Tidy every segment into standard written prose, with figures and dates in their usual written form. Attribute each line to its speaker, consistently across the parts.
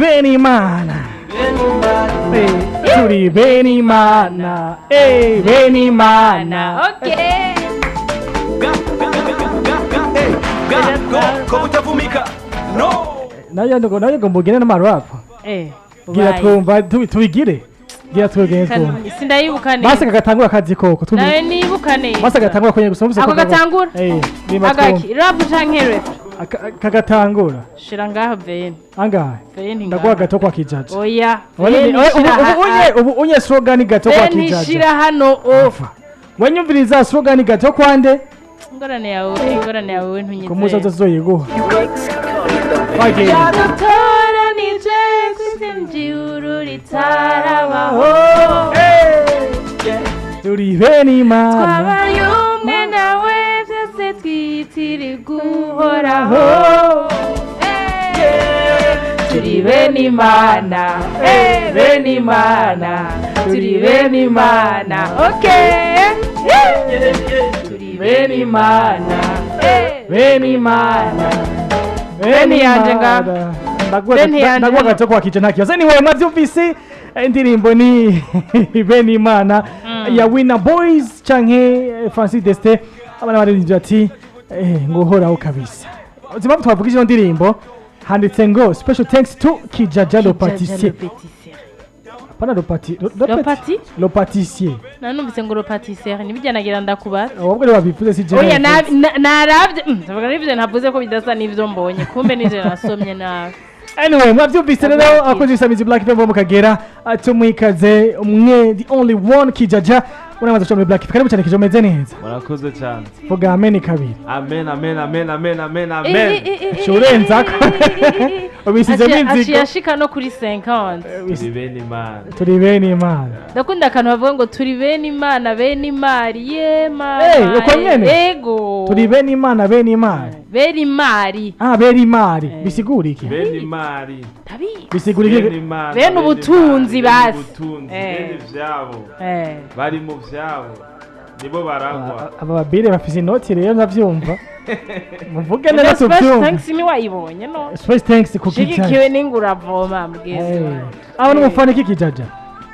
Speaker 1: Bene Imana. Turi bene Imana, bene Imana.
Speaker 2: Okay.
Speaker 3: Ko utavumika no.
Speaker 1: Nayo ngo, nayo ngo mbugire n'amarap. Gira.
Speaker 2: Ubaye.
Speaker 1: Twumva tubigire, gira twegere twumva.
Speaker 2: Sindayibuka neza.
Speaker 1: Basi kagatangura akazi koko
Speaker 2: Nawe nibuka neza.
Speaker 1: Basi kagatangura konyene gusa, numvise
Speaker 2: Ako
Speaker 1: ko
Speaker 2: gatangura?
Speaker 1: Nimba twumva.
Speaker 2: Agaki rap canke rap?
Speaker 1: Kagatangura.
Speaker 2: Shira ngaho veni.
Speaker 1: Angahe?
Speaker 2: Veni.
Speaker 1: Ndaguha gato kwa Kijaja.
Speaker 2: Oya.
Speaker 1: Wanyumvi-
Speaker 2: Veni.
Speaker 1: Ubu unye, ubu unye slogan gato kwa
Speaker 2: Veni.
Speaker 1: Kijaja.
Speaker 2: Shira hano off.
Speaker 1: Wanyumviriza slogan gato kwande.
Speaker 2: Ingorane yawe, ingorane yawe, ntunyizere.
Speaker 1: Ku munsi azoyiguha. Wagiye.
Speaker 2: Yadutoranije kw'isi ritarabaho.
Speaker 1: Turi bene Imana.
Speaker 2: Twabaye umwe nawe, byose twitirirwa Uhoraho. Turi bene Imana, bene Imana, turi bene Imana. Okay, turi bene Imana,
Speaker 1: Bene Imana.
Speaker 2: Bene yanje nga. Bene yanje
Speaker 1: Ndaguha
Speaker 2: hano.
Speaker 1: gato kwa Kijaja, nta kibazo. Anyway, mwavyumvise, indirimbo ni Bene Imana ya Winner Boys canke Francis Destin. Abana baririmbye ati ngo Uhoraho kabisa. Uzi impamvu twavuga iyo ndirimbo? Handitse ngo "Special thanks to Kijaja le pâtissier". Pana le pâti le
Speaker 2: Le pâti?
Speaker 1: Le pâtissier.
Speaker 2: Nanumvise ngo le pâtissier nibijya, nagira ndakubaza.
Speaker 1: Ahubwo rero wabivuze si jewe.
Speaker 2: Oya, naravye, ndavuga n'ivyo ntavuze ko bidasa n'ivyo mbonye, kumbe n'ivyo nasomye nabi.
Speaker 1: Anyway, mwavyumvise rero.
Speaker 2: Ndavuga.
Speaker 1: Abakozi b'Isamizi Black FM bo mu Kagera, tumwikaze umwe, the only one, Kijaja. Uramaze guca muri Black FM. Karibu cyane Kijaja, umeze neza?
Speaker 4: Murakoze cyane.
Speaker 1: Vuga amen kabiri.
Speaker 4: Amen, amen, amen, amen, amen, amen.
Speaker 1: Urenzako ubisizemo inzigo.
Speaker 2: Aciye ashika no kuri 50.
Speaker 4: Turi bene Imana.
Speaker 1: Turi bene Imana.
Speaker 2: Ndakunda akantu bavuga ngo turi bene Imana, bene imari ye mama.
Speaker 1: Uko nyene?
Speaker 2: Ego.
Speaker 1: Turi bene Imana, bene Imana.
Speaker 2: Bene imari.
Speaker 1: Ah, bene imari bisigura iki?
Speaker 4: Bene imari.
Speaker 2: Tabizi.
Speaker 1: Bisigura iki?
Speaker 4: Bene Imana.
Speaker 2: Bene ubutunzi.
Speaker 4: Imari, bene
Speaker 2: Basi.
Speaker 4: ubutunzi.
Speaker 2: Eh.
Speaker 4: Bene vyabo. Bari mu vyabo, nibo baragwa.
Speaker 1: Aba babire bafise inoti rero, ndavyumva, muvuge neza.
Speaker 2: Special
Speaker 1: Tuvyumve.
Speaker 2: thanks ni wayibonye no?
Speaker 1: Special thanks ku
Speaker 2: Shigikiwe
Speaker 1: Kijaja.
Speaker 2: n'inguravoma mugezi.
Speaker 1: Aba n'umufana iki Kijaja?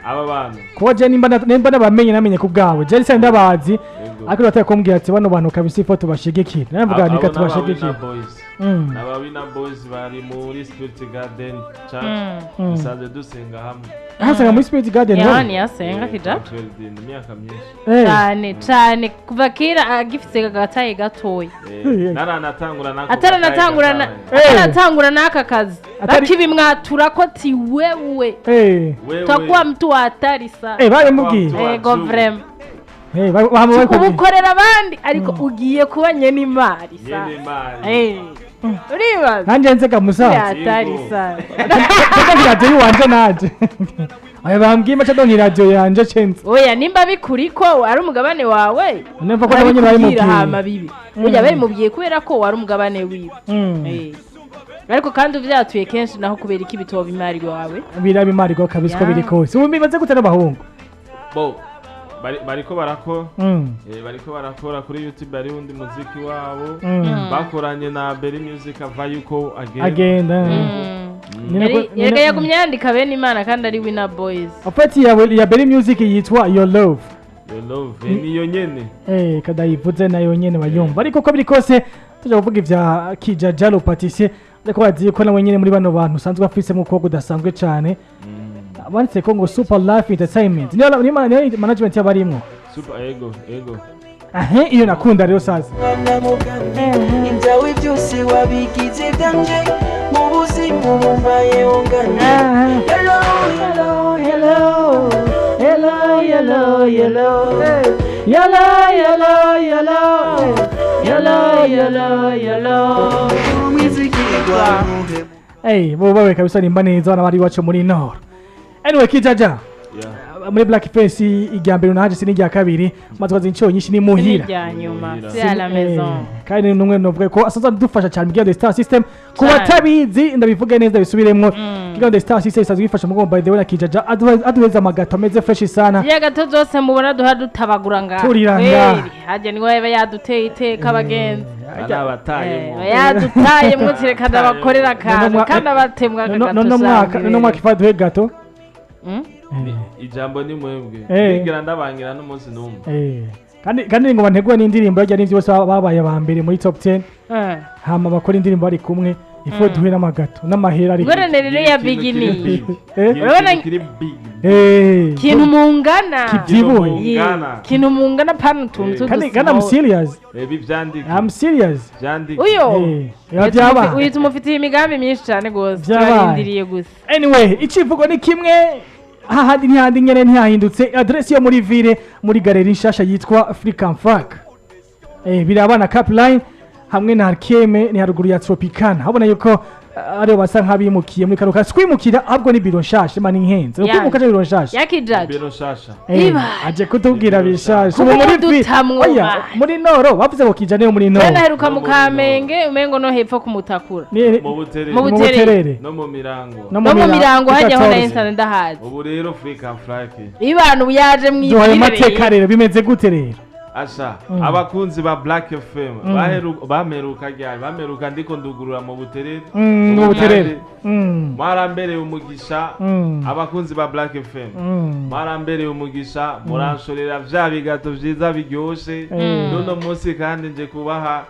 Speaker 4: Aba bantu.
Speaker 1: Kuba je nimba nabamenye, namenye ku bwawe, je nsa ndabazi.
Speaker 4: Yego.
Speaker 1: Ariko batari kumbwira ati bano bantu kabisa ifo tubashigikira, navuga
Speaker 4: Abo
Speaker 1: nika
Speaker 4: n'aba
Speaker 1: tubashigikira.
Speaker 4: Winner Boys. Aba Winner Boys bari muri Spirit Garden Church. Dusanzwe dusenga hamwe.
Speaker 1: Hasaga muri Spirit Garden
Speaker 2: Yohani
Speaker 1: wowe?
Speaker 2: yasenga. Kijaja.
Speaker 4: Imyaka myinshi.
Speaker 2: Cyane cyane, kuva kera agifise agataye gatoya.
Speaker 4: Naranatangura nako.
Speaker 2: Ataranatangura na ataranatangura n'aka kazi. Bakibimwatura ko ti wewe utakuwa mtu wa hatari sana.
Speaker 1: Babimubwiye.
Speaker 2: Ego, vraiment.
Speaker 1: Bahama babikubwiye.
Speaker 2: Ubukorera abandi, ariko ugiye kuba nyene imari
Speaker 4: Nyene
Speaker 2: sana.
Speaker 4: imari.
Speaker 2: Uribaza.
Speaker 1: Nanjye nzega musaza.
Speaker 2: Hatari
Speaker 4: Yego.
Speaker 2: sana.
Speaker 1: Ndonka iradiyo iwanje nanje, aya bambwiye maca ndonka iradiyo yanje cenze.
Speaker 2: Oya, nimba bikuri ko ari umugabane wawe,
Speaker 1: Numva ko nabo nyene
Speaker 2: barabikubwira
Speaker 1: babimubwiye.
Speaker 2: Hama bibi burya babimubwiye kubera ko wari umugabane wiwe. Ariko kandi uvyatuye kenshi naho, kubera iki bitoba imari wawe?
Speaker 1: Biraba imarirwa kabisa uko biri kose. Ubu bimaze gute n'abahungu?
Speaker 4: Bo bariko barakora. Bariko barakora kuri YouTube, hariho undi muziki wabo bakoranye na Berry Music, ava yuko agenda.
Speaker 1: Agenda.
Speaker 2: Erega yagumye yandika bene Imana kandi ari Winner Boys.
Speaker 1: Afati yawe ya Berry Music yitwa Your Love.
Speaker 4: Your Love, niyo nyene.
Speaker 1: Kadayivuze nayo nyene bayumva, ariko uko biri kose tujya kuvuga ivya Kijaja le pâtissier, ariko bazi ko nawe nyene muri bano bantu usanzwe afisemo ukuboko kudasanzwe cane. Banditse ko ngo Super Life Entertainment niyo management y'abarimwo.
Speaker 4: Super, ego ego.
Speaker 1: Ahe, iyo nakunda rero sasa.
Speaker 5: Mwana mugambi, ibyawe byose wabigize ibyanje, mu buzima bumbayeho ngana. Hello, hello, hello,
Speaker 1: hello, hello, hello, hello, hello, hello, hello, hello, hello.
Speaker 5: Umwizigirwa.
Speaker 1: Hey, bo bawe kabisa, nimba neza bana bari iwacu muri Nord. Anyway, Kijaja.
Speaker 4: Yeah.
Speaker 1: Muri Black Face irya mbere naje, si n'irya kabiri, maze kwaza inshuro nyinshi ni muhira.
Speaker 2: N'irya nyuma.
Speaker 4: Muhira.
Speaker 2: C'est à la maison.
Speaker 1: Kandi numwe novuga ko asanzwe adufasha cyane mu The Star System. Ku
Speaker 2: Cyane.
Speaker 1: batabizi, ndabivuge neza bisubiremwo, Kigali The Star System isanzwe ifasha mu, by the way, na Kijaja aduheza amagato ameze fresh sana.
Speaker 2: Ziriya gato zose mubona duha dutabagura ngaha.
Speaker 1: Turira ngaha.
Speaker 2: Kweri, harya niwe yaba yaduteye iteka, abagenzi.
Speaker 4: Ari abatayemo.
Speaker 2: Yadutayemwo, tireka ndabakorera akantu kandi abatemwa akagato.
Speaker 1: No mwaka ifa duhe gato.
Speaker 4: Ijambo ni mwebwe. Nigera ndabangira n'umunsi n'umwe.
Speaker 1: Kandi ngo bantegura n'indirimbo yarya n'ivyo bose babaye aba mbere muri top 10, hama bakora indirimbo bari kumwe, ifo duhe n'amagato n'amahera ariko.
Speaker 2: Ingorane rero ya
Speaker 4: Ikintu kiri
Speaker 2: bigini.
Speaker 4: big.
Speaker 2: Urabona-
Speaker 4: Ikintu kiri big.
Speaker 2: Kintu mungana.
Speaker 1: Kibyibuhe.
Speaker 4: Mungana.
Speaker 2: Kintu mungana, pana utuntu
Speaker 1: Kandi I'm
Speaker 2: tudusimo.
Speaker 1: serious.
Speaker 4: Ebi vyandike.
Speaker 1: I'm serious.
Speaker 4: Vyandike.
Speaker 2: Uyo
Speaker 1: Eh, byaba.
Speaker 2: Uyu tumufitiye imigambi myinshi cyane rwose.
Speaker 1: Vyabaye.
Speaker 2: Turarindiriye gusa.
Speaker 1: Anyway, icivugo ni kimwe hahandi, ntihandi nyene ntihahindutse. Adresse yo muri ville, muri galerie nshasha yitwa African Park, birabana Capline hamwe na Arkeme, ni haruguru ya Tropicana. Habona yuko aribo basa nk'abimukiye muri kano kasi kwimukira, ahubwo ni biro nshasha mani nkenze.
Speaker 2: Ya.
Speaker 1: Kwimuka biro nshasha.
Speaker 2: Yakijaje.
Speaker 4: Biro shasha.
Speaker 2: Iba.
Speaker 1: Aje kutubwira bishasha.
Speaker 2: Kuba
Speaker 1: Ubu muri
Speaker 2: dutamwo
Speaker 1: Oya,
Speaker 2: ba.
Speaker 1: muri noro bavuze ngo kijane yo muri noro.
Speaker 2: Naheruka mu
Speaker 4: No muri
Speaker 2: Kamenge, umengo no hepfo kumutakura.
Speaker 4: Mu Buterere.
Speaker 2: Mu
Speaker 1: mu
Speaker 2: Buterere.
Speaker 1: Buterere.
Speaker 4: No mu Mirango.
Speaker 2: No mu Mirango hajyaho na
Speaker 1: 14.
Speaker 2: insana ndahazi.
Speaker 4: Ubu rero African Flag.
Speaker 2: Ibanu yaje
Speaker 1: Duhaye
Speaker 2: mwibwire.
Speaker 1: amateka rero, bimeze gute rero?
Speaker 4: Asha, abakunzi ba Black FM bameruka ryari? Bameruka ndiko ndugurura mu Buterere.
Speaker 1: Mu Buterere.
Speaker 4: Mwarambereye umugisha. Abakunzi ba Black FM, mwarambereye umugisha, muranshorera vya bigato vyiza biryoshe. N'uno munsi kandi nje kubaha,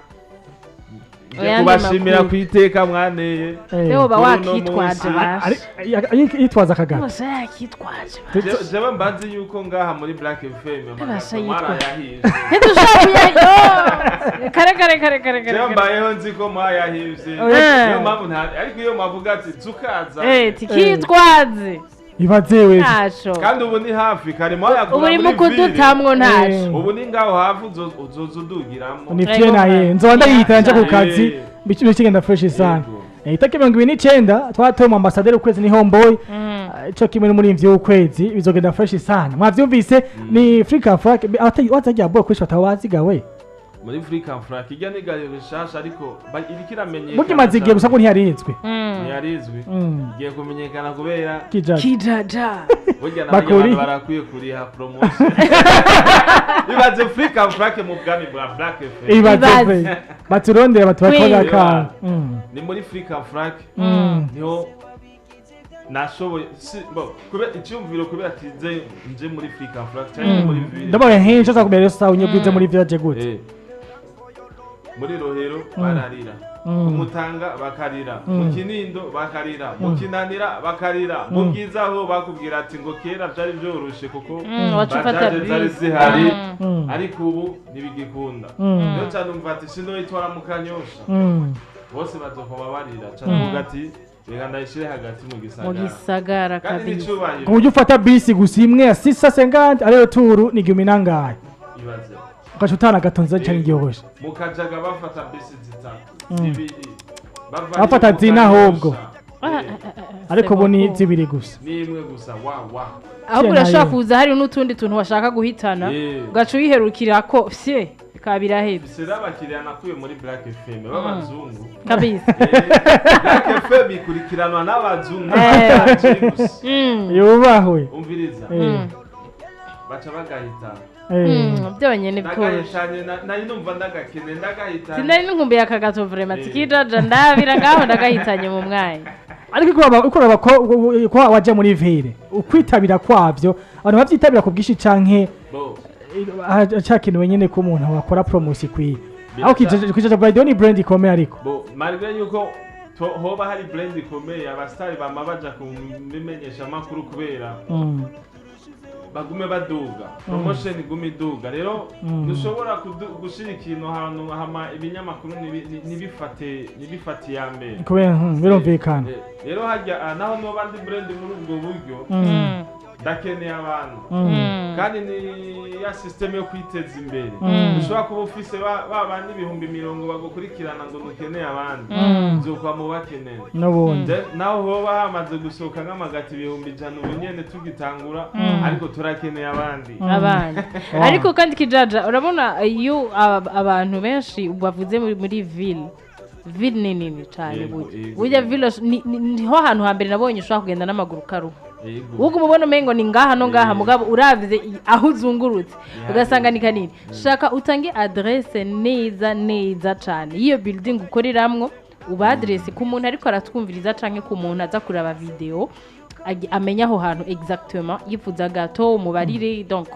Speaker 4: nje
Speaker 2: Ayandi
Speaker 4: kubashimira
Speaker 2: makuru.
Speaker 4: ku iteka mwaneye.
Speaker 2: Rero uba
Speaker 4: Kuri uno
Speaker 2: wakitwaje
Speaker 4: munsi.
Speaker 2: basha.
Speaker 1: Yitwaza akagato.
Speaker 2: Bose yakitwaje basha.
Speaker 4: Jewe mbanzi yuko ngaha muri Black FM
Speaker 2: Tabasha
Speaker 4: amagato
Speaker 2: yitwa.
Speaker 4: mwarayahivye.
Speaker 2: Ntidushobora kuyayo. Kare kare kare kare kare.
Speaker 4: Jewe
Speaker 2: Kare.
Speaker 4: mbayeho nzi ko mwayahivye, niyo mpamvu ariko iyo mwavuga ati tukaza.
Speaker 2: Tikitwaze.
Speaker 1: Ibaze we.
Speaker 2: Ntaco.
Speaker 4: Kandi ubu ni hafi kare mwayagura
Speaker 2: Ubu uri
Speaker 4: muri
Speaker 2: mu kudutamwo, ntaco.
Speaker 4: ville. Ubu ni ngaho hafi, uzoza udugiramo.
Speaker 1: Ni fye naye nzoba ndayihitana nja ku kazi. Bikigenda fresh sana.
Speaker 4: Yego.
Speaker 1: Itariki 29 twatoye mu ambasaderi w'ukwezi ni Homeboy. Ico kimwe n'umurimvyi w'ukwezi, bizogenda fresh sana. Mwavyumvise, ni Africa Frank watajya boy kwisha batawazigawe.
Speaker 4: Muri African Frank ijya ni gare bishasha, ariko iriko iramenyekana.
Speaker 1: Burya imaze igihe gusa ko ntiyarinzwe.
Speaker 4: Ntiyarizwi. Igiye kumenyekana kubera
Speaker 1: Kijaja.
Speaker 2: Kijaja.
Speaker 4: Burya
Speaker 1: Bakuri.
Speaker 4: n'abantu barakwiye kuriha promotion. Ibaze African Frank mu bwami bwa Black FM.
Speaker 1: Ibaze
Speaker 2: Ibaze.
Speaker 1: fe. Baturondera batubakora
Speaker 2: Queen.
Speaker 1: ka.
Speaker 4: Ni muri African Frank niho nashoboye si bo kubera icyumviro, kubera ati nze nje muri African Frank cyangwa muri ville.
Speaker 1: Ndabaye henshi aza kumera sawa unyobwize muri village gute.
Speaker 4: Muri Rohero bararira, Umutanga bakarira, mu Kinindo bakarira, mu Kinanira bakarira, mu Bwiza ho bakubwira ati ngo kera byari byoroshe kuko
Speaker 2: Waca ufata
Speaker 4: bajaje zari
Speaker 2: bisi.
Speaker 4: zihari, ariko ubu ntibigikunda. Rero cyane umva ati sinoyitwara mu Kanyosha, bose bazokoma barira cyane, uvuga ati reka ndayishyire hagati mu
Speaker 2: Mu
Speaker 4: gisagara.
Speaker 2: gisagara
Speaker 4: Kandi
Speaker 2: kabisa.
Speaker 4: n'icyubahiro.
Speaker 1: Ku buryo ufata bisi gusa imwe ya sisa sengante ariyo turu ni igihumbi nangahe.
Speaker 4: Ibaze.
Speaker 1: Ugaca utana gatonze cyane igihoje.
Speaker 4: Mu Kajaga bafata bisi zitatu, zibiri, bava
Speaker 1: Bafata
Speaker 4: iyo mu
Speaker 1: zine
Speaker 4: Kanyosha.
Speaker 1: ahubwo. Ariko ubu ni zibiri gusa.
Speaker 4: Ni imwe gusa wa wa.
Speaker 2: Ahubwo
Speaker 1: Nayo.
Speaker 2: urashobora kuza hari n'utundi tuntu washaka guhitana, ugaca uyiherukira ko fye bikaba birahebye.
Speaker 4: Sera abakiriya nakuye muri Black FM b'abazungu.
Speaker 2: Kabisa.
Speaker 4: Black FM ikurikiranwa n'abazungu n'abakiri gusa.
Speaker 1: Yubahwe.
Speaker 4: Umviriza, baca bagahitana.
Speaker 2: Byonyine bikoroshe.
Speaker 4: Ndagahitanye nari numva ndagakene ndagahitanye.
Speaker 2: Sinari n'inkumbi ya kagato vraiment, tikijaja ndabira ngaho ndagahitanye mu mwanya.
Speaker 1: Ariko ukuraba ko waja muri ville, ukwitabira kwavyo, abantu bavyitabira ku bwinshi canke
Speaker 4: Bo
Speaker 1: cakenewe nyene ko umuntu wakora promotion ikwiye aho Kijaja by the way ni brand ikomeye ariko.
Speaker 4: Bo malgré yuko hoba hari brand ikomeye, abasitari bama baja kubimenyesha amakuru kubera bagume baduga, promotion igume iduga. Rero ntushobora gushira ikintu ahantu hama ibinyamakuru ntibifate iya mbere.
Speaker 1: Kubera birumvikana.
Speaker 4: Rero hajya naho noba ndi brand muri ubwo buryo. Ndakeneye abantu. Kandi ni ya system yo kwiteza imbere. Ushobora kuba ufise ba bandi 20,000 bagukurikirana ngo ntukeneye abandi, nzokwa mu bakeneye.
Speaker 1: N'ubundi
Speaker 4: Naho hoba hamaze gusohoka nk'amagati 100,000 ubu nyene tugitangura, ariko turakeneye abandi.
Speaker 2: Abandi.
Speaker 1: Wow.
Speaker 2: Ariko kandi Kijaja, urabona iyo abantu benshi bavuze muri ville, ville ni nini cyane.
Speaker 4: Yego,
Speaker 2: Burya
Speaker 4: yego.
Speaker 2: burya ville niho hantu hambere nabonye ushobora kugenda n'amaguru ukaruha.
Speaker 4: Yego.
Speaker 2: Ubwo umubona umengo ni ngaha no ngaha, mugabo uravye aho uzungurutse ugasanga ni kanini. Shaka utange adresse neza neza cane y'iyo building ukoreramwo, uba adresse ku muntu ariko aratwumviriza canke ku muntu aza kuraba video, amenye aho hantu exactement yifuza gato, umubarire donc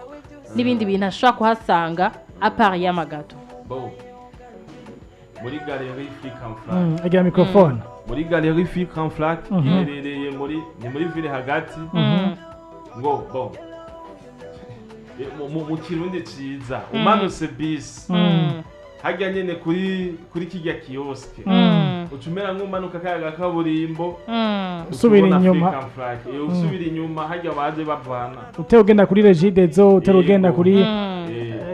Speaker 2: n'ibindi bintu ashobora kuhasanga à part y'amagato.
Speaker 4: Bon. Muri Galerie Flic en Flac.
Speaker 1: Agira microphone.
Speaker 4: Muri Galerie Flic en Flac iherereye muri ni muri ville hagati. Ngo bon. Mu Kirundi ciza, umanutse bisi harya nyene kuri kirya kioske, uca umera nk'umanuka kayaga kaburimbo,
Speaker 1: Usubira
Speaker 4: ukibona
Speaker 1: inyuma.
Speaker 4: Flic en Flac. Usubira inyuma harya baje bavana.
Speaker 1: Utera ugenda kuri Regideso, utera ugenda kuri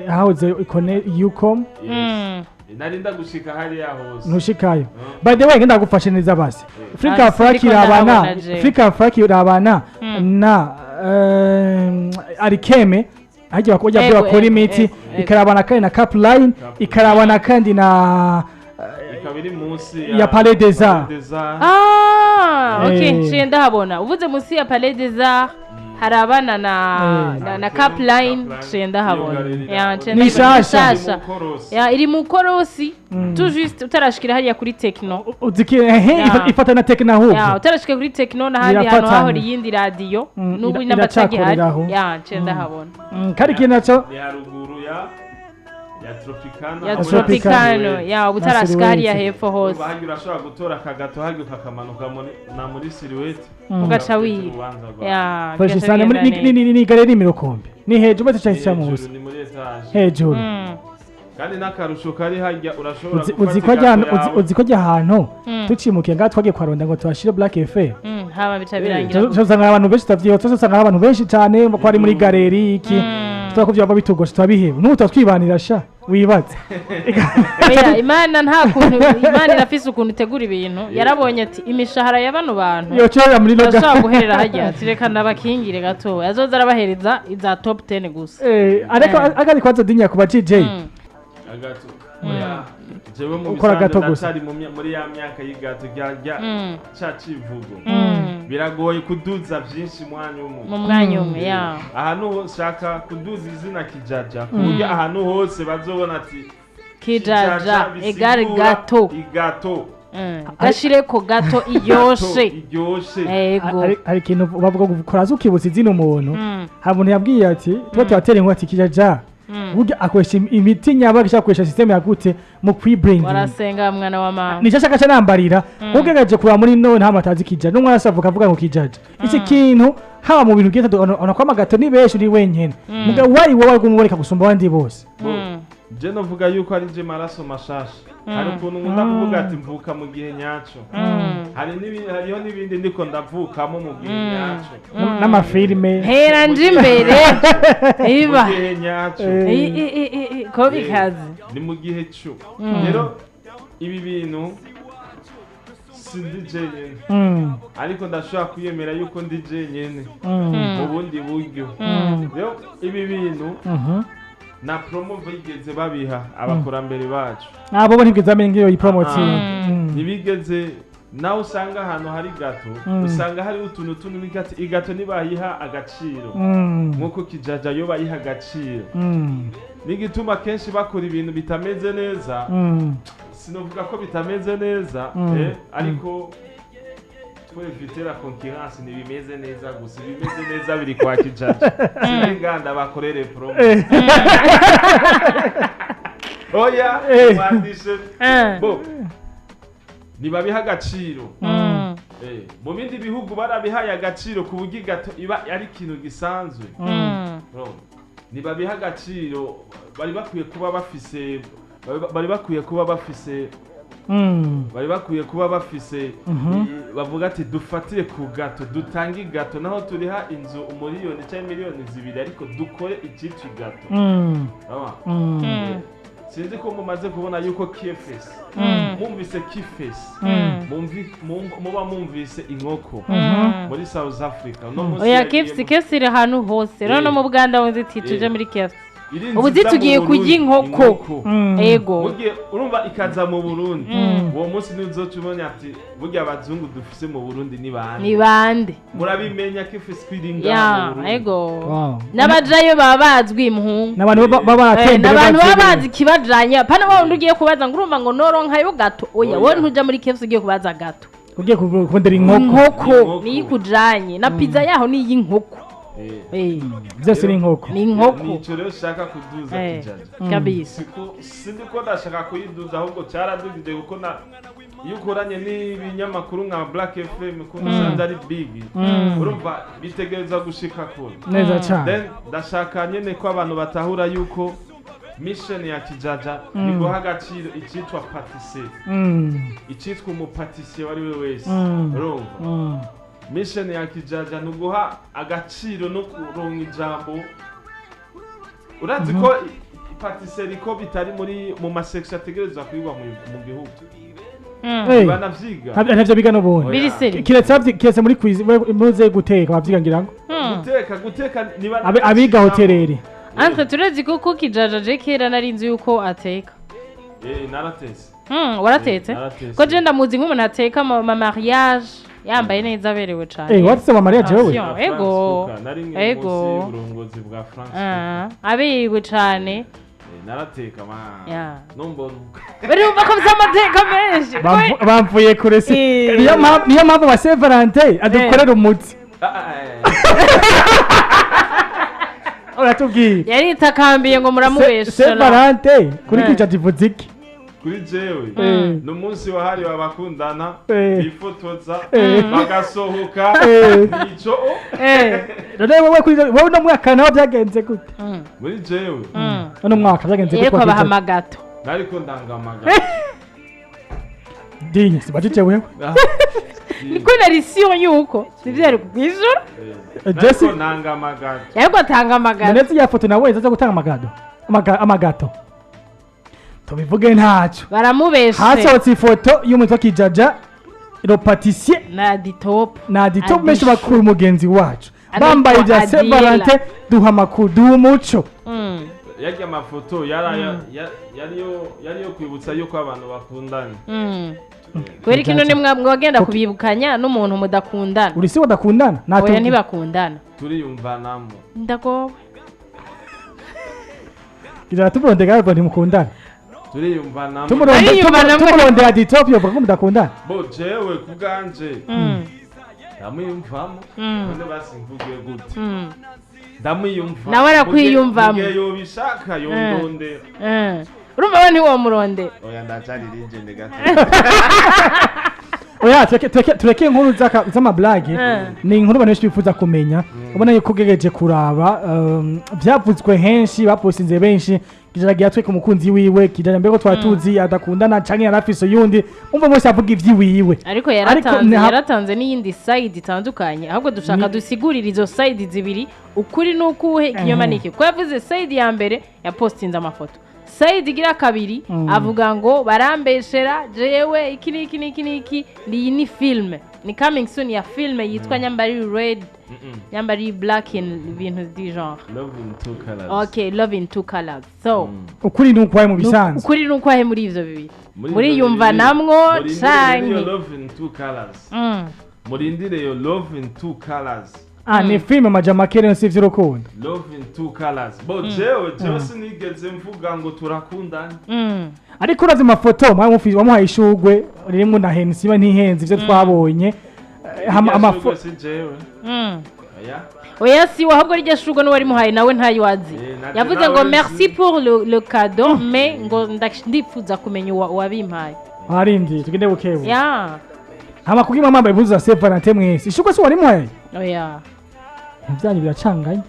Speaker 1: hahoze ikone Ucom.
Speaker 4: Yes. Nari ndagushika hariya hose.
Speaker 1: Ntushikayo. By the way, ngenda gufashe neza basi. Africa
Speaker 2: Ah,
Speaker 1: Frak
Speaker 2: sindiko
Speaker 1: irabana
Speaker 2: ndahabona je.
Speaker 1: Africa Frak irabana na Arikeme hajya bakojya
Speaker 2: Ego,
Speaker 1: bakora
Speaker 2: ego,
Speaker 1: imiti,
Speaker 2: ego, ego.
Speaker 1: ikarabana kandi na Capline, ikarabana kandi na
Speaker 4: Ikaba iri munsi
Speaker 1: ya Palais des Arts.
Speaker 4: Palais des Arts.
Speaker 2: Ah, ok.
Speaker 1: Eh.
Speaker 2: Nciye ndahabona. Uvuze munsi ya Palais des Arts, hari abana na na Capline, nciye ndahabona.
Speaker 4: Iyo galerie.
Speaker 2: Ya, nciye
Speaker 1: Ni
Speaker 2: ndayibona.
Speaker 1: shasha.
Speaker 2: Nshasha.
Speaker 4: Mu Korosi.
Speaker 2: Ya, iri mu Korosi. Tout juste utarashikira hariya kuri Techno.
Speaker 1: Uziki ehe.
Speaker 2: Ya.
Speaker 1: Ifata na Tekna
Speaker 2: Ya,
Speaker 1: ahubwo.
Speaker 2: utarashika kuri Techno n'ahandi hantu
Speaker 1: Irafatanye.
Speaker 2: hahora iyindi radio. N'ubu n'abatagihari.
Speaker 1: Iracakoreraho.
Speaker 2: Ya, nciye ndahabona.
Speaker 1: Kandi ikintu naco
Speaker 4: Ni haruguru ya Tropicana.
Speaker 2: Ya
Speaker 4: hamwe na
Speaker 2: Tropicano,
Speaker 4: Silhouette.
Speaker 2: ya, utarashika hariya
Speaker 1: Silhouette.
Speaker 2: hepfo hose.
Speaker 4: Harya urashobora gutora akagato harya ukakamanuka na muri Silhouette.
Speaker 2: Ugaca wiba.
Speaker 4: Urubanza rwawe.
Speaker 2: Ya,
Speaker 1: fresh
Speaker 2: bigaca
Speaker 1: sana muri
Speaker 2: bigenda
Speaker 1: ni
Speaker 2: neza.
Speaker 1: ni galerie Mirokombe. Ni hejuru maze
Speaker 4: Ni
Speaker 1: cyahise
Speaker 4: hejuru,
Speaker 1: muzi.
Speaker 4: ni muri etage.
Speaker 1: Hejuru.
Speaker 4: Kandi n'akarusho kari harya, urashobora
Speaker 1: Uzi ko
Speaker 4: gufata
Speaker 1: ajya
Speaker 4: igato yawe.
Speaker 1: uzi ko ajya ahantu tucimukiye ngaha twagiye kuharonda ngo tuhashire Black FM.
Speaker 2: Hama bica birangira.
Speaker 1: Usanga abantu benshi tutavyiho, usanga abantu benshi cyane ko ari muri galerie iki, tuba ko byaba bitugoshe turabiheba, n'ubu turatwibanira sha wibaze.
Speaker 2: Oya, Imana nta kuntu, Imana irafise ukuntu itegura ibintu. Yarabonye ati imishahara ya bano bantu
Speaker 1: yocerera muri loga.
Speaker 2: Turashobora guherera hajya, ati reka ndabakingire gato, azoza arabahereza iza top 10 gusa.
Speaker 1: Ariko akari kwanza dinya kuba GJ.
Speaker 4: Agato, oya, jewe mu
Speaker 1: Ukora
Speaker 4: bisanzwe
Speaker 1: gato gusa.
Speaker 4: ndacyari muri ya myaka y'igato rya ca civugo. Biragoye kuduza byinshi mwanya umwe.
Speaker 2: Mu mwanya umwe, ya.
Speaker 4: Ahantu hose ushaka kuduza izina Kijaja, ku buryo ahantu hose bazobona ati
Speaker 2: Kijaja
Speaker 4: bisigura
Speaker 2: egare gato.
Speaker 4: Igato.
Speaker 2: Gashireko gato iryoshe.
Speaker 4: Iryoshe.
Speaker 2: Ego.
Speaker 1: Hari ikintu bavuga ngo kuraza ukibutsa izina umuntu. Hari umuntu yabwiye ati tuba turatera inkuru ati Kijaja burya akoresha imiti nyabaki, ishaka gukoresha system yagute mu kwibranding.
Speaker 2: Warasenga mwana wa mama.
Speaker 1: Nicyo ashaka nambarira ugerageje kuraba muri none nta matazi Kijaja n'umwana asavuka avuga ngo Kijaja iki kintu haba mu bintu byose, ubona ko amagato ni benshi uri wenyine, mugabo wari wowe wari kumuboneka gusumba abandi bose.
Speaker 4: Je novuga yuko ari je maraso mashasha. Hari ukuntu nkunda kuvuga ati mvuka mu gihe nyaco. Hariho n'ibindi ndiko ndavukamo mu gihe nyaco.
Speaker 1: N'amafilime.
Speaker 2: Hera nje imbere iba.
Speaker 4: Mu gihe nyaco.
Speaker 2: Ko bikaze.
Speaker 4: Ni mu gihe cyo rero ibi bintu si ndi jenyene, ariko ndashobora kwiyemera yuko ndi jenyene mu bundi buryo. Rero ibi bintu na promo bigeze babiha abakurambere bacu.
Speaker 1: Abo bo ntibwiza bamenye nk'iyo yipromoting.
Speaker 4: Ntibigeze. Nawe usanga ahantu hari gato, usanga hariho utuntu tunini gato, igato ntibayiha agaciro nk'uko Kijaja yo bayiha agaciro. N'igituma kenshi bakora ibintu bitameze neza, sinovuga ko bitameze neza, ariko pour éviter la concurrence ntibimeze neza gusa. Ibimeze neza biri kwa Kijaja, sininganda bakorere promo. Oya, wandishe bo ntibabiha agaciro. Mu bindi bihugu barabihaye agaciro ku buryo igato iba ari ikintu gisanzwe. Urumva? Ntibabiha agaciro bari bakwiye kuba bafise, bari bakwiye kuba bafise. Bari bakwiye kuba bafise bavuga ati dufatire ku gato, dutange igato naho turiha inzu 1 miliyoni cyangwa miliyoni 2, ariko dukore icyitwa igato. Urabona? Sinzi ko mumaze kubona yuko KFC, mwumvise KFC, muba mwumvise inkoko muri South Africa uno munsi.
Speaker 2: Oya.
Speaker 4: Yagiye
Speaker 2: KFC, KFC iri ahantu hose rero, no mu Buganda wumva iti tuje muri KFC.
Speaker 4: Iri
Speaker 2: Ubu
Speaker 4: nziza mu
Speaker 2: tugiye kurya
Speaker 4: Burundi,
Speaker 2: inkoko. Ego.
Speaker 4: Mugiye urumva ikaza mu Burundi, uwo munsi niuzoca ubona ati burya abazungu dufise mu Burundi ni bande.
Speaker 2: Ni bande.
Speaker 4: Murabimenya KFC ko iri ngaha mu
Speaker 2: Ya.
Speaker 4: Burundi.
Speaker 2: Ego.
Speaker 1: Wow.
Speaker 2: N'abajayo baba bazwi, muhungu.
Speaker 1: N'abantu baba baratembera.
Speaker 2: N'abantu baba
Speaker 1: bazi.
Speaker 2: Bazi ikibajanye, pana wa wundi ugiye kubaza ngo urumva ngo noronkayo gato. Oya.
Speaker 4: Oya.
Speaker 2: Wowe ntuja muri KFC ugiye kubaza gato.
Speaker 1: Ugiye kurondera inkoko.
Speaker 2: Inkoko.
Speaker 4: Inkoko.
Speaker 2: Niyo ikujanye na pizza yaho ni iy'inkoko.
Speaker 1: Byose ni inkoko.
Speaker 2: Ni inkoko.
Speaker 4: Nico rero shaka kuduza Kijaja.
Speaker 2: Kabisa.
Speaker 4: Siko sindi ko ndashaka kuyiduza, ahubwo cyaradugije, kuko na iyo ukoranye n'ibinyamakuru nka Black FM, ko musanze ari big, urumva bitegereza gushika kure.
Speaker 1: Neza cyane.
Speaker 4: Then ndashaka nyene ko abantu batahura yuko mission ya Kijaja ni guha agaciro icyitwa pâtisserie, icyitwa umupâtissier uwo ari we wese. Urumva, mission ya Kijaja ni uguha agaciro no kuronka ijambo. Urazi ko pâtisserie ko bitari muri mu masection ategerezwa kwigwa mu gihugu. Banavyiga.
Speaker 1: Ntavyo biga n'ubundi.
Speaker 4: Oya.
Speaker 2: Biri seri.
Speaker 1: Kiretse muri quiz muze guteka bavyiga, ngira ngo.
Speaker 4: Guteka niba
Speaker 1: Abiga hôtellerie.
Speaker 2: Entre turezi kuko Kijaja, je kera nari nzi yuko ateka.
Speaker 4: Naratetse.
Speaker 2: Waratetse?
Speaker 4: Naratetse.
Speaker 2: Ko je ndamuzi nk'umuntu ateka ma mariage, yambaye neza, aberewe cane.
Speaker 1: Watse wa Maria jewe.
Speaker 2: Attention.
Speaker 4: Na France
Speaker 2: Ego.
Speaker 4: Cooker, nari nkiri
Speaker 2: Ego.
Speaker 4: munsi y'uburongozi bwa France Cooker.
Speaker 2: Ah, aberewe cane.
Speaker 4: Narateka ma numbona.
Speaker 2: Urumva ko bafite amateka menshi.
Speaker 1: Bamvuye kure si. Niyo mpamvu wa Saint Valentin adukorera umuti.
Speaker 4: Ah, ah, eh.
Speaker 1: Uratubwiye.
Speaker 2: Yaritakambiye ngo muramubesha.
Speaker 1: Saint Valentin kuri Kijaja ivuze iki?
Speaker 4: Kuri jewe ni umunsi wahariwe abakundana, bifotoza, bagasohoka. Nico.
Speaker 1: None wowe, kuri wowe uno mwaka nawe byagenze gute?
Speaker 4: Muri jewe
Speaker 1: Uno mwaka byagenze gute
Speaker 2: Yereko
Speaker 1: kwa Kijaja?
Speaker 2: abahamagato.
Speaker 4: Nariko ndangamaga.
Speaker 1: Dinye sibajije wewe.
Speaker 2: Niko nari siyo yuko sivyo yari kw'ijoro.
Speaker 1: Jesse
Speaker 4: Nariko ntangamaga.
Speaker 2: Yariko atanga amagato.
Speaker 1: None ya foto nawe zaza gutanga amagado. Amagato. Tubivuge ntacyo.
Speaker 2: Baramubeshe.
Speaker 1: Hasohotse ifoto y'umuntu wa Kijaja le pâtissier
Speaker 2: na Aditop.
Speaker 1: Na Aditop,
Speaker 2: Adishu.
Speaker 1: benshi bakuru mugenzi wacu.
Speaker 2: Aditop
Speaker 1: Bambaye ibya Saint
Speaker 2: Adiela.
Speaker 1: Valentin, duha amakuru, duha umuco.
Speaker 4: Yarya amafoto yari yo kwibutsa yuko abantu bakundanye.
Speaker 2: Kubera ko none mwagenda kubibukanya n'umuntu mudakundana.
Speaker 1: Uri si badakundana?
Speaker 2: Oya.
Speaker 1: Natubwire.
Speaker 2: Ntibakundana.
Speaker 4: Turiyumvanamo.
Speaker 2: Ndagowe.
Speaker 1: Kijaja tumurondera ariko ntimukundana.
Speaker 4: Turiyumvanamo.
Speaker 2: Bariyumvanamo.
Speaker 1: Tumurondera Aditop yovuga ko mudakundana.
Speaker 4: Bo jewe ku bwanje ndamwiyumvamo. None basi mvuge gute? Ndamwiyumva.
Speaker 2: Nawe arakwiyumvamo.
Speaker 4: Mugihe yobishaka yondondera.
Speaker 2: Urumva we ntiwomurondera.
Speaker 4: Oya, ndacari legend gato.
Speaker 1: Oya, tureke inkuru z'amablague. Ni inkuru abantu benshi bifuza kumenya. Ubona yuko ugegeje kuraba byavuzwe henshi, bapostinze benshi. Kijaja yatweka umukunzi wiwe. Kijaja mbere ko twari tuzi adakundana canke yari afise uyundi, umva bose avuga ivy'iwiwe.
Speaker 2: Ariko yaratanze yaratanze n'iyindi side itandukanye. Ahubwo dushaka dusigurire izo side zibiri, ukuri n'ukuhe, ikinyoma n'iki. Ko yavuze side ya mbere yapostinze amafoto, side igira kabiri avuga ngo barambeshera, jewe iki n'iki n'iki n'iki, iyi ni filme, ni coming soon ya filme yitwa Nyambari Red, Nyambari Black in ibintu du genre.
Speaker 4: Love in two colors.
Speaker 2: Okay, Love in Two Colors. So
Speaker 1: Ukuri ni ukwaye mu bisanzwe.
Speaker 2: Ukuri n'ukwahe muri ivyo bibiri?
Speaker 4: Muri
Speaker 2: Muriyumva
Speaker 4: ivyo bibiri,
Speaker 2: namwo
Speaker 4: murindire
Speaker 2: canke
Speaker 4: iyo Love in Two Colors. Murindire iyo Love in Two Colors.
Speaker 1: Ah, ni filme majama kere, si ivy'urukundo.
Speaker 4: Love in Two Colors. Bo jewe sinigeze mvuga ngo turakundana.
Speaker 1: Ariko uravye amafoto wamuhaye ishurwe ririmo na Hennessy, iba ntihenze ivyo twabonye.
Speaker 4: Irya shurwe si jewe. Oya.
Speaker 2: Oya, si we, ahubwo rirya shurwe n'uwarimuhaye nawe ntayo azi.
Speaker 4: Naje
Speaker 2: Yavuze
Speaker 4: nawe
Speaker 2: ngo
Speaker 4: nzi.
Speaker 2: merci pour le cadeau, mais ngo ndipfuza kumenya uwabimpaye.
Speaker 1: Arindiriye tugende bukebu.
Speaker 2: Ya.
Speaker 1: Hama kugira mwambaye impuzu za Saint Valentin mwese, ishurwe si warimuhaye?
Speaker 2: Oya.
Speaker 1: Ibyanyu biracanganye.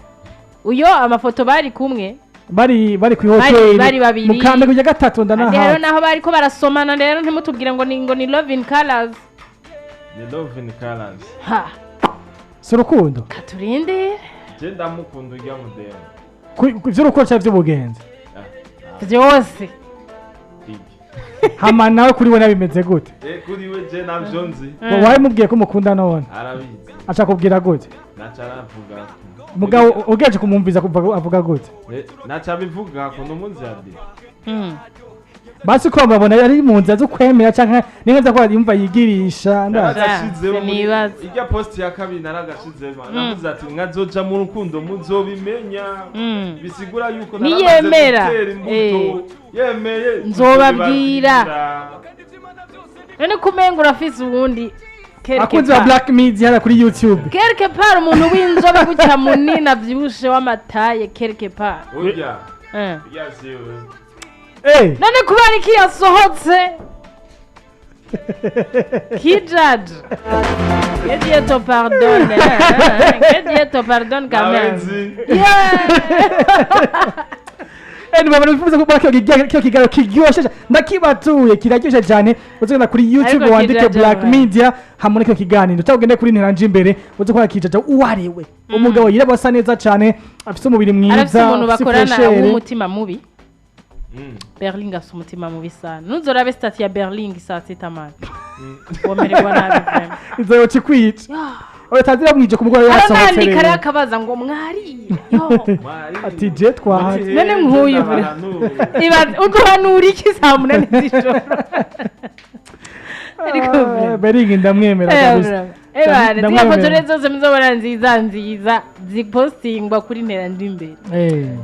Speaker 2: Uyo amafoto bari kumwe.
Speaker 1: Bari ku hoteli
Speaker 2: Bari babiri.
Speaker 1: Mu Kamenge kujya gatatu
Speaker 2: Andi rero
Speaker 1: ndanahazi.
Speaker 2: naho bariko barasomana rero, ntimutubwire ngo ni love in colors.
Speaker 4: Ni love in colors.
Speaker 2: Ha.
Speaker 1: Si urukundo.
Speaker 2: Katurindire.
Speaker 4: Je ndamukunda urya mudemu.
Speaker 1: Ivy'urukundo cyangwa ivy'ubugenzi?
Speaker 4: Ah,
Speaker 2: Vyose.
Speaker 4: Iki.
Speaker 1: Hama nawe kuri we nabimeze gute?
Speaker 4: Eh, kuri we je navyo nzi.
Speaker 1: Wawe mubwiye ko umukunda none?
Speaker 4: Arabizi.
Speaker 1: Aca kubwira gute?
Speaker 4: Naca aravuga.
Speaker 1: Mugabo ugejeje kumwumviza kuva avuga gute?
Speaker 4: Eh, naca abivuga ko numunzi adi.
Speaker 1: Basi ko babona ari mu nzira zo kwemera canke ninka ko yumva yigirisha ndazi.
Speaker 4: Naragashizeho muri
Speaker 2: Sinibaza.
Speaker 4: irya post ya kabiri, naragashizeho, navuze ati nkazoja mu rukundo muzobimenya. Bisigura yuko naramaze
Speaker 2: Niyemera.
Speaker 4: gutera imbuto, yemeye
Speaker 2: Nzobabwira.
Speaker 4: nzobibabwira.
Speaker 2: None kumenga urafise uwundi quelque
Speaker 1: Akunzi ba
Speaker 2: part.
Speaker 1: Black Media hariya kuri YouTube.
Speaker 2: Quelque part umuntu w'inzobe gutya, munini, avyibushe, w'amataye, quelque part.
Speaker 4: Urya urya siwe.
Speaker 2: None kubera iki yasohotse kijaja? Que Dieu te pardonne, hein, que Dieu te pardonne quand même.
Speaker 4: Nawenzi.
Speaker 2: Yeah.
Speaker 1: Anyway, abantu bifuza kubona kino kiganiro kiryoshe ndakibatuye, kiraryoshe cyane, uzogenda kuri YouTube
Speaker 2: Ariko
Speaker 1: wandike
Speaker 2: kijaja
Speaker 1: Black
Speaker 2: we.
Speaker 1: Media hamwe kino kiganiro, cyangwa ugende kuri Nteranje Imbere uze kubona kijaja uwariwe, umugabo yirabura asa neza cyane, afise umubiri
Speaker 2: Arafise
Speaker 1: mwiza,
Speaker 2: umuntu
Speaker 1: afise
Speaker 2: bakorana
Speaker 1: fraîcheur.
Speaker 2: w'umutima mubi. Berling afise umutima mubi sana. Nuzorabe statut ya Berling saa 6 mani, womererwa nabi vraiment.
Speaker 1: Inzoyo cikwica oya mwije ku mugoroba yasohotse.
Speaker 2: Aranandika rero
Speaker 1: Rero
Speaker 2: akabaza ngo mwariye yo.
Speaker 1: Ati je twahaze.
Speaker 2: None nk'uyu ibaze uduhanura iki saa 8 z'ijoro? Ariko
Speaker 1: Berling ndamwemera kabisa.
Speaker 2: Ebana, ziriya
Speaker 1: Ndamwemera.
Speaker 2: foto rero zose muzobona nziza nziza zipostingwa kuri Nteranje Imbere,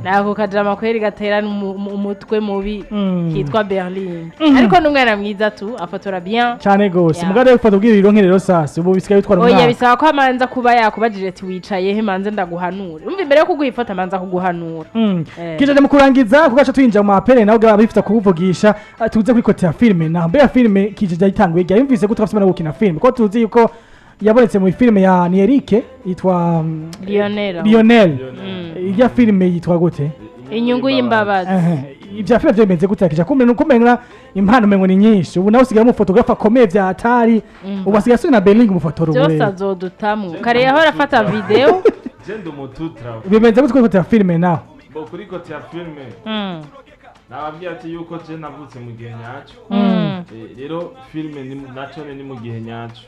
Speaker 2: nako kajama kweri gaterana umutwe mubi kitwa Berlin, ariko n'umwana mwiza tu, afotora bien.
Speaker 1: Cyane gose.
Speaker 2: Yeah.
Speaker 1: Mugabo rero ufata ubwira ironke rero sasa ubu bisigaye bitwara
Speaker 2: Oya,
Speaker 1: umwaka.
Speaker 2: bisaba ko amanza kuba yakubajije ati wicaye he, manze ndaguhanure. Umva, imbere yo kuguha ifoto amanza kuguhanura.
Speaker 1: Kijaje mu kurangiza kugaca twinjira mu mapere nawe ubwawe bifuza kukuvugisha, tuze kuri côté ya filime na mbere ya filime Kijaje yayitanguye igihe yumvise gute afise no gukina filime, ko tuzi yuko yabonetse mu filime ya ni Eric yitwa
Speaker 2: Lionel.
Speaker 1: Lionel. Irya filime yitwa gute?
Speaker 2: Inyungu y'imbabazi.
Speaker 1: Ehe, ibya filime byemeze gute Kija? Kumbe nuko umenga impano umengo ni nyinshi, ubu nawe usigaye umufotografe akomeye vya hatari, ubu asigaye asubira na Berlin umufotora ubu
Speaker 2: Byose
Speaker 1: rero.
Speaker 2: azodutamwo kare yahora afata video.
Speaker 4: Je ndi umututra.
Speaker 1: Bimeze gute kuri côté ya filime nawe?
Speaker 4: Bo, kuri côté ya filime, nababwiye ati yuko je navutse mu gihe nyaco. Rero filime ni naco ni mu gihe nyaco,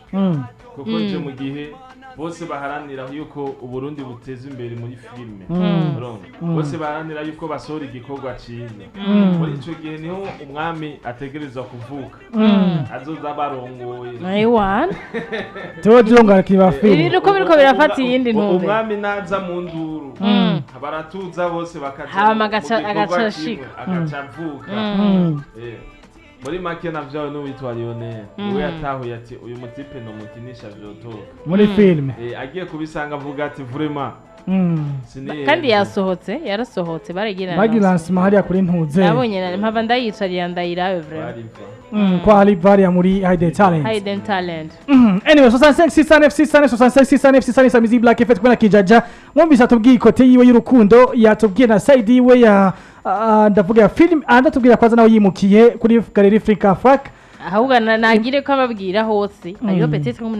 Speaker 4: kuko nje mu gihe bose baharanira yuko Uburundi buteza imbere muri filime. Urumva? Bose baharanira yuko basohora igikorwa ciza. Muri ico gihe niho umwami ategerezwa kuvuka, azoza barongoye.
Speaker 2: Ewana.
Speaker 1: Tuba turongo abakinyi ba filime.
Speaker 2: Ibintu uko biriko birafata iyindi ntumbero.
Speaker 4: Umwami naza mu nduru, baratuza bose bakaja
Speaker 2: Hama
Speaker 4: mu gikorwa
Speaker 2: agaca
Speaker 4: kimwe,
Speaker 2: ashika.
Speaker 4: agaca avuka. Muri make navyawe n'uwitwa Lionel niwe yatahuye ati uyu mutipe nomukinisha vyotoka
Speaker 1: Muri filime.
Speaker 4: Agiye kubisanga avuga ati vraiment sinihenze.
Speaker 2: Kandi yasohotse, yarasohotse, baragira
Speaker 1: Bagira lancement hariya kuri ntuze.
Speaker 2: Nabonye na mpava ndayicarira ndayirabe vraiment.
Speaker 4: Bariva.
Speaker 1: Kwa hari varia muri Hidden Talent.
Speaker 2: Hidden Talent.
Speaker 1: Anyway, 65 609 609 65 609 609 Samizi Black Effect kumwe na Kijaja. Mwumvise atubwiye côté yiwe y'urukundo, yatubwiye na side yiwe ya ndavuga ya film, andatubwira kwaza nawe yimukiye kuri Galerie Africa Fac.
Speaker 2: Ahubwo nagire ko ababwira hose hariho peut-être nk'umuntu.